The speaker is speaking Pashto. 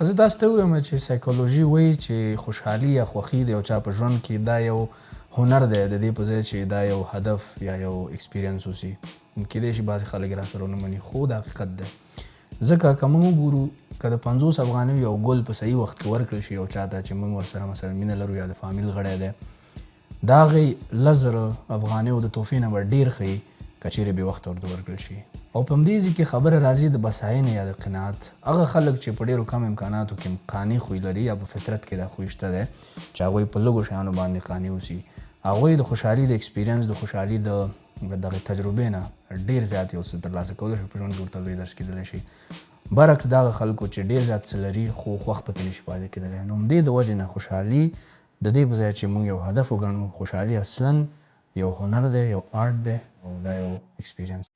زه تاسو ته ووایم چې سایکولوژي وایي چې خوشحالي یا خوښي د یو چا په ژوند کې دا یو هنر دی، د دې په ځای چې دا یو هدف یا یو experience اوسي. کیدای شي بعضې خلک یې راسره ونه مني، خو دا حقیقت دی. ځکه که موږ وګورو، که د 50 افغانیو یو ګل په صحیح وخت کې ورکړل شي یو چا ته چې موږ ورسره مثلا مینه لرو یا د فامیل غړی دی، د هغې 10,000 افغانیو د تحفې نه به ډېر ښه وي که چیرې بې وخته ورته ورکړل شي. او په همدې ځای کې خبره راځي د بساینې یا د قناعت. هغه خلک چې په ډېرو کم امکاناتو کې قانع خوی لري یا په فطرت کې دا خوی شته دی چې هغوی په لږو شیانو باندې قانع اوسي، هغوی د خوشحالي د experience، د خوشحالي د دغې تجربې نه ډېر زیات یو څه ترلاسه کولی شي، په ژوند کې ورته لوی درس کېدلی شي. برعکس د هغه خلکو چې ډېر زیات څه لري خو خوښ پکې نشي پاتې کېدلی. نو همدې د وجې نه خوشحالي د دې په ځای چې موږ یو هدف وګڼو، خوشحالي اصلا یو هنر دی، یو art دی او دا یو experience.